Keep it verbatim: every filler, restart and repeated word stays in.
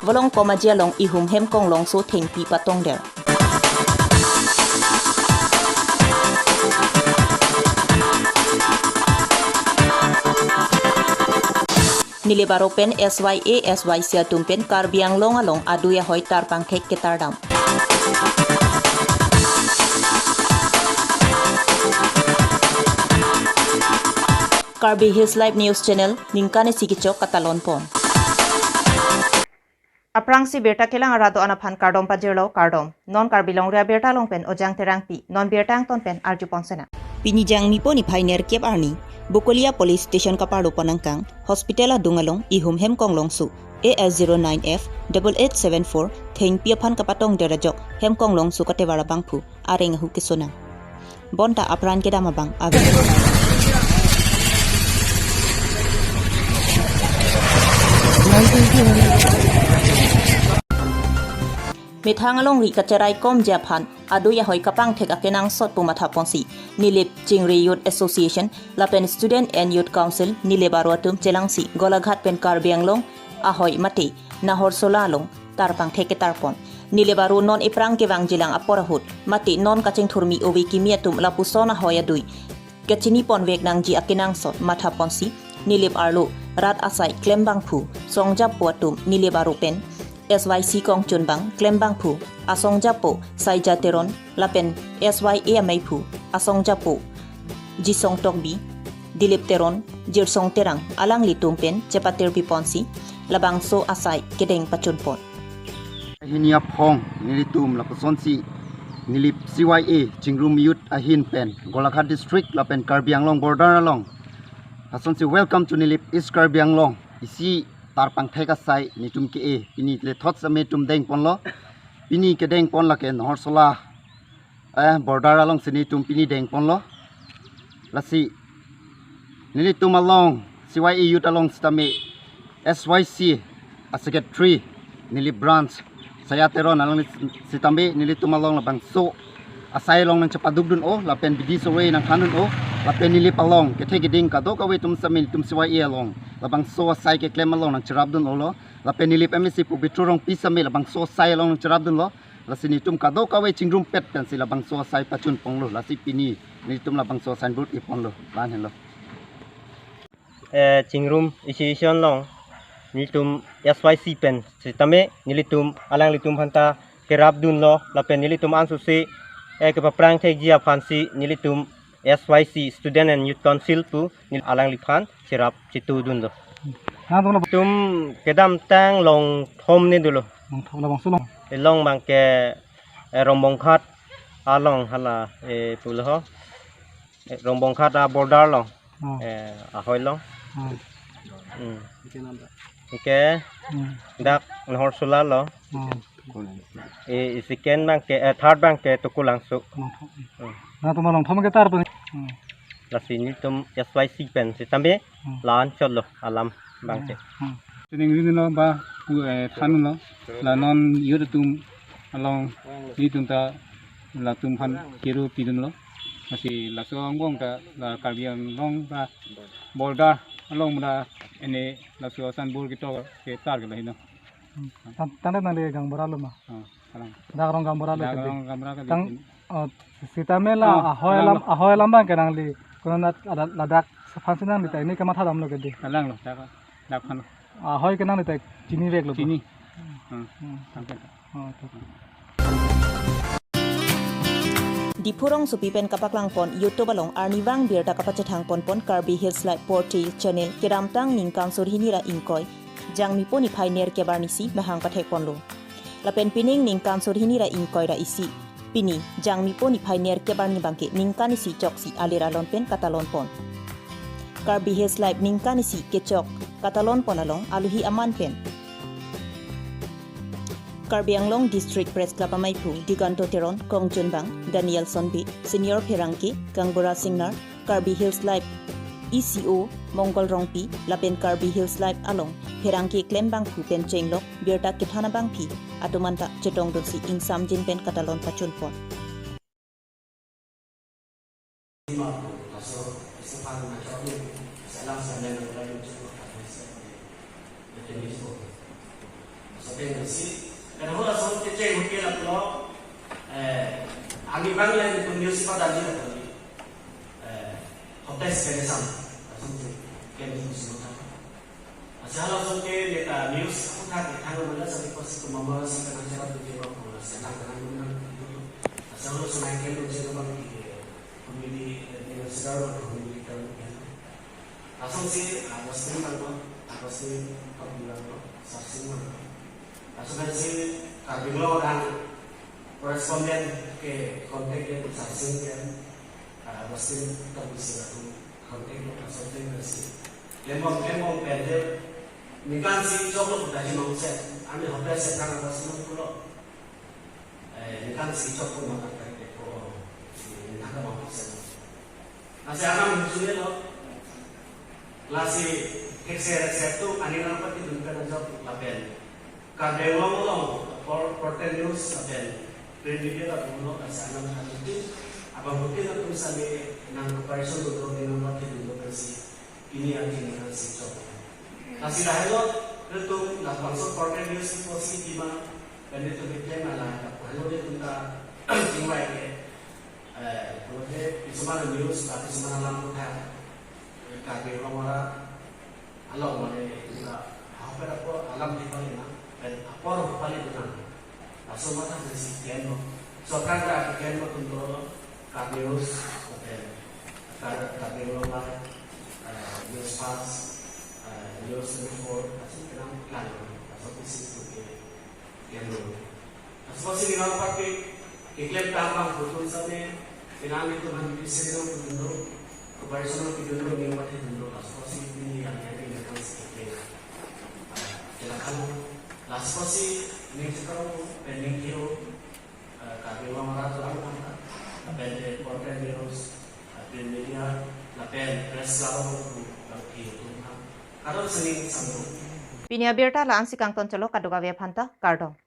Volong Komaji along ihum Hemkonglongso thengpi patongder. Nilip aro pen S Y A S Y C atum pen Karbi Anglong along adui ahoi tarpangthek ketardam. Karbi Hills Live News Channel, ningkan isi kechok katalon pon. Aphrangsi birta kelang arat do-an aphan kardom pajirlo, kardom. Non Karbi Longri Abirta along pen Ojang Terangpi, non birta angton pen arju pon sena. Pini Jangmi po niphai nerkep arni, Bokolia Police Station kaparlo pon angkang, hospital adung along ihum Hemkonglongso, A S zero nine F double eight seven four, thengpi aphan kapatongder ajok Hemkonglongso katevar abangphu areng ahu kesonang. Bonta apran kedam abang ave. Methang alongri kacherai komji aphan adui ahoi kapangthek akenangsot pu matha ponsi Nilip Chingri Youth Association lapen Student and Youth Council Nilip aro atum chelangsi Golaghat pen Karbi Anglong ahoi mate Naharsola along tarpangthek ketar pon. Nilip aro non ephrang kevangjilang apor ahut mate non kachingthurmi ove kimi atum lapuson ahoi adui kachini ponvek nangji akenangsot matha ponsi Nilip arlo rat asai klembangphu songjapo atum Nilip aro pen S Y C kongchunbang klembangphu asongjapo Saija Teron lapen S Y A ameiphu asongjapo Jisong Tokbi, Dilip Teron, Jirsong Terang alanglitum pen chepatir piponsi labangso asai kedeng pachun pon. Hini aphong nelitum lapusonsi Nilip C Y A Chingrum Youth ahin pen Golaghat District lapen Karbi Anglong border along lasonsi Welcome to Nilip East Karbi Anglong isi tarpangthek asai netum ke-e pini lethot same tum deng ponlo. Pini kedeng pon lake Naharsola, eh, border alongsi netum pini deng ponlo. Lasi nelitum along C Y A Youth along sitame S Y C a secretary Nilip branch Saija Teron along sitame nelitum along labangso asai along nangchepadukdun-o lapen bidi sore nangthandun-o lapen Nilip along kethe keding kadokave atum sitame nelitum C Y A along labangso asai keklem along nangcherapdun-olo lapen Nilip M A C pu Bitru Rongpi sitame labangso asai along nangcherapdunlo. Lasi netum kadokave chingrumpet pensi labangso asai pachun ponlo. Lasi pini netum labangso signboard iponlo. Lahenlo. Eh, Chingrum Association along nelitum S Y C pen sitame nelitum alanglitum aphanta kerapdunlo lapen nelitum ansose, eh, kepaphrang thekji aphansi nelitum S Y C Student and Youth Council pu neli alangliphan cherap chetudunlo. Nangtum kedamtang longthom ne dolo. Longthom labangso along. Elong abangke, eh, Rongbonghat along hala, eh, pulo ho. Eh, Rongbonghat a border along. Oh. Eh, ahoi along. Oh. Hmm. Anke, hmm, dak Naharsola along. Oh. Eh, second abangke, eh, third abangke Tukulangso. Longthom. Hmm. Nangtum longthom ketar pon. Hmm. Lasi netum S Y C pen sitame, hmm, la-anchotlo alam abangke. Hmm. Sining rinlo ba pu, eh, thanlo. La non youth atum along netum ta latum aphan kero pidunlo. Lasi laso angbong ta la Karbi Anglong ba border along mura ene laso signboard ketok ketar ke lahino. Hmm. Tan, tangte nangli gaonbura lo ma? Oh, kalang. Dak rong gaonbura lo. Dak kedi. Rong gaonbura kedi. Tang, oh, sitame la, oh, ahoi kalang alam, lo, ahoi alam abangke nangli. Konat ada ladak aphansi nangli ta pini kemathadamlo kedi. Kalanglo, dak, dak aphan. Ahoi ke nangli ta chiniveklo. Chini. Hmm. Hmm. Tangte. Oh, to. Diphu rongsopi pen kapaklang pon YouTube along arnivang birta kapachethang ponpon Karbi Hills Live Portal Channel kedamtang ningkan sur hini ra ingkoi, Jangmi po niphai nerkep arnisi mahang pathek ponlo. Lapen pining ningkan sur hini ra ingkoi ra isi, pini Jangmi po niphai nerkep arni abangke ningkan isi choksi alir alon pen katalon pon. Karbi Hills Live ningkan isi kechok katalon pon along aluhi aman pen Karbi Anglong District Press Club ameiphu Diganto Teron, kongchunbang Daniel Sonbi, senior pherangke Kangbura Singnar, Karbi Hills Live E C O Mongol Rongpi, lapen Karbi Hills Live along pherangke klembangphu pen chenglok birta kethan abangpi atum anta chetongdunsi ingsamjin pen katalon pachun pon. Pensi, kan halaso kecheng hotel aplo, eh, ani bang lain pun news padan di aplo. Eh, hotel sekedesam, langsung tu, kan tu semua. Asal langsung ke neta news, aku tak tahu mana satu pos ke mama si kena cerah tu dia apa, senang dengan guna. Asal langsung naik ke tu saya bang di komedi, eh, di Instagram atau komedi kan. Langsung si Agustin bang, Agustin Pablo, Sarsing bang. Langsung kan si Karbi Anglong orang correspondent ke contact dia Sarsing kan, Agustin Pablo si langsung contact dia Sarsing kan si. Lembong, lembong pendel, ningkan si choklo kita si mangset, ani hotel set kan Agustin pulo. Eh, ningkan si choklo mangkat ke po, ningkan ka mangset. Lasi anam muncul lo. Lasi kekser set tu ani nangpatidun pen ajok lapen Karbi Anglong along por portal news lapen print media lapu lo, lasi anam anutin abang hutin atum sami nang comparison lo, nangpatidun lo pensi pini atin ningkan si chok. Lasi lahelo, netum labangso portal news posi tima, pen netum iklem ala, lapu helo netum ta chingvai ke. Eh, pulote kisuman news, ba kisuman alam puthot, eh, Karbi Anglong arat along mane, ka, ha pen apor alam di pali na, pen apor pali na. Laso matha si klem lo. So kan ta klem lo atum do, Karbi News, pen Kar-, Karbi Anglong Live, eh, News Fast, eh, News twenty-four, laso kenang klang lo. Laso pisi tu ke klem lo. Laso si ningkan party keklem tang bang putun same, kenang itu bang di sini nang putun do, comparison nang putun do, ningkan party putun do, laso si ini yang yang ini kan si keklem. Ah, kela kan, laso si ning sekarang pending kiro, eh, Karbi Anglong arat orang kan, lapen de portal news, lapen media, lapen press club tu, lalu kiro tu kan. Kadok sening sambung. Pini abirta la-an si kangton cholo, kadokave aphanta kardom.